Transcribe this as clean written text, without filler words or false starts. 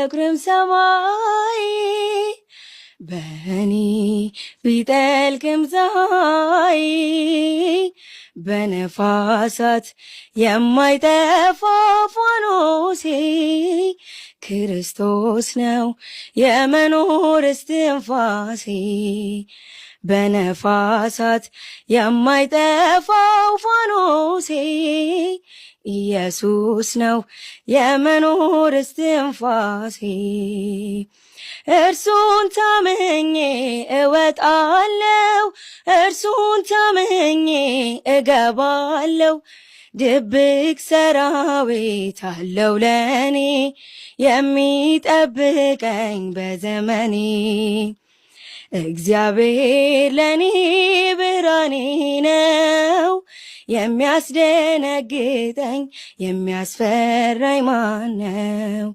ቢጠቁርም ሰማይ፣ በእኔ ቢጠልቅም ፀሐይ፣ በነፋሳት የማይጠፋ ፋኖሴ ክርስቶስ ነው የመኖር እስትንፋሴ። በነፋሳት የማይጠፋው ፋኖሴ ኢየሱስ ነው የመኖር እስትንፋሴ። እርሱን ታምኜ እወጣለሁ፣ እርሱን ታምኜ እገባለሁ። ድብቅ ሰራዊት አለው ለኔ የሚጠብቀኝ በዘመኔ። እግዚአብሔር ለኔ ብርሃኔ ነው፣ የሚያስደነግጠኝ የሚያስፈራኝ ማን ነው?